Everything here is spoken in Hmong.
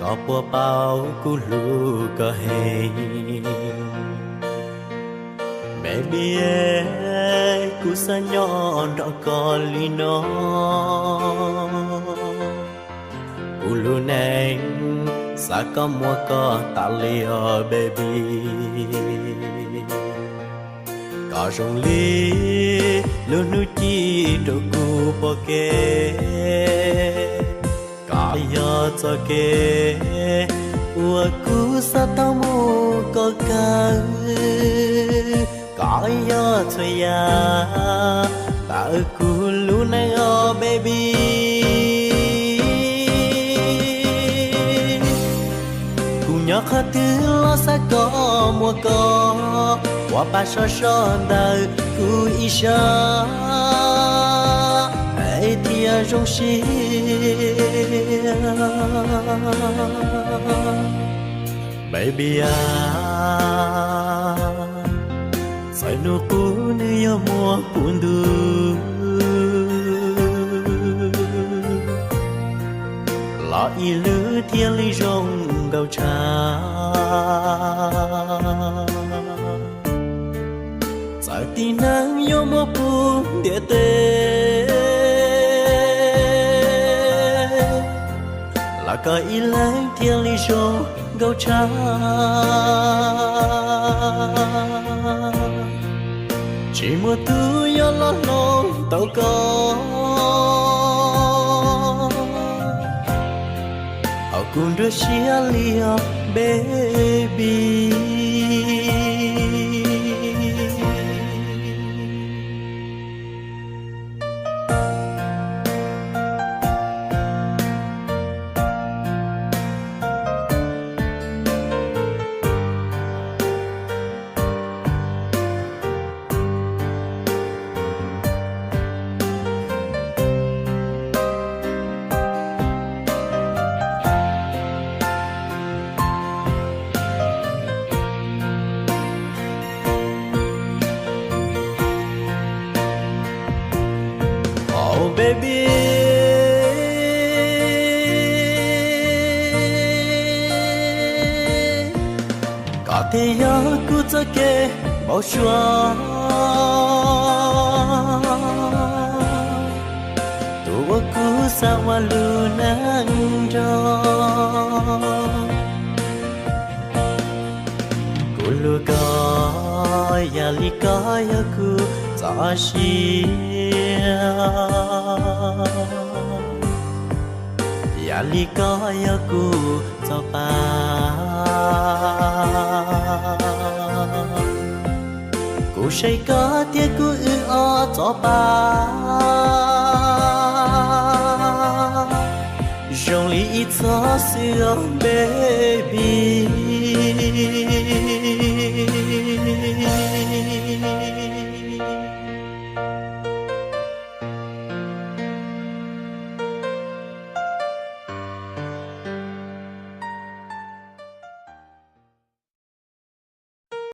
Koj puas paub kuv hlub koj heev? Baby, kuv xav nyob nrog koj li no. Kuv lub neej xav kom muaj koj tas li os baby. Koj zoo li lub hnub ci rau kuv pom kev. Koj yog txoj kev uas kuv xav tau mus kom kawg. Koj yog txhua yam ntawm kuv lub neej os baby. Kuv nyob qhov twg los xav kom muaj koj, ua pa sov so ntawm kuv ib sab, es thiaj zoo siab. Baby a, txawm hnub qub nws yuav muaj puv ntuj los ib lwm thiaj li zoo nkauj tshaj. Txawm tib neeg yuav muaj puv ntiaj teb los koj ib leeg thiaj li zoo nkauj tshaj. Tsis muaj tus yuav los hloov tau koj, hauv kuv nruab siab li os baby. Oh baby, koj thiaj yog kuv txoj kev npau suav, tus uas kuv xav ua lub neej nrog. Kuv hlub koj, yam li koj yog kuv txoj sia, yam li koj yog kuv txoj pa. Kuv saib koj thiab kuv wb ob txoj pa zoo li ib txoj xwb os baby.